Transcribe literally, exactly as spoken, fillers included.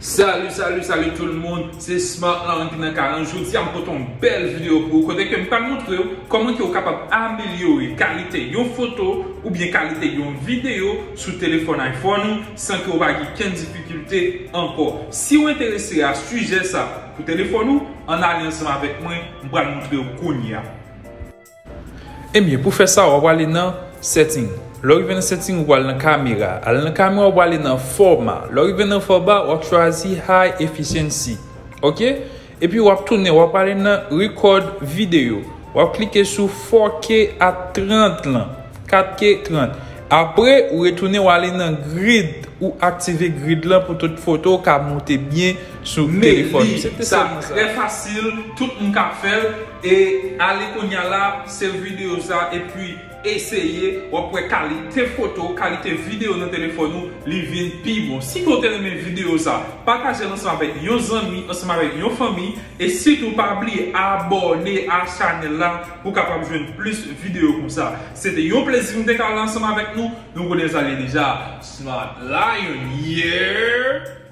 Salut, salut, salut tout le monde, se Smart Lion ki nan kay la. Jodi a m pote yon bèl videyo pou ou kote ke m pral montre w kòman ke w kapab amelyore kalite yon foto oubyen kalite yon videyo sou telefòn iPhone ou san ke w pa gen kenn difikilte ankò. Si w enterese a sijè sa pou telefòn ou, ann ale ansanm avèk mwen, m pral montre w kounye a. Ebyen, pou fè sa, w ap ale nan setting. Lè w rive nan setting, w pral nan kamera. Ale nan kamera, w pral nan fòma. Lè w rive nan fòma, w ap chwazi high efficiency. Ok? Epi w ap tounen, w ap ale nan record video. W ap klike sou four K a trant lan. Kat K trant. Apre, ou retounen, w ale nan grid. Ou aktive grid lan pou tout foto ka moute byen sou telefòn ou. Se te sèlman sa. Trè fasil, tout moun ka fè l. E ale kounye a la, save videyo sa, epi eseye, w ap wè kalite foto, kalite videyo nan telefòn ou, li vin pi bon. Si w te renmen videyo sa, pataje l ansanm avèk yon zanmi, ansanm avèk yon fanmi, e sitou pa bliye abòne a chanèl la pou w kapab jwenn plis videyo konsa. Se te yon plezi pou m te ka la ansanm avèk nou. Nou konnen sa l ye deja. Smart Lion, yeah!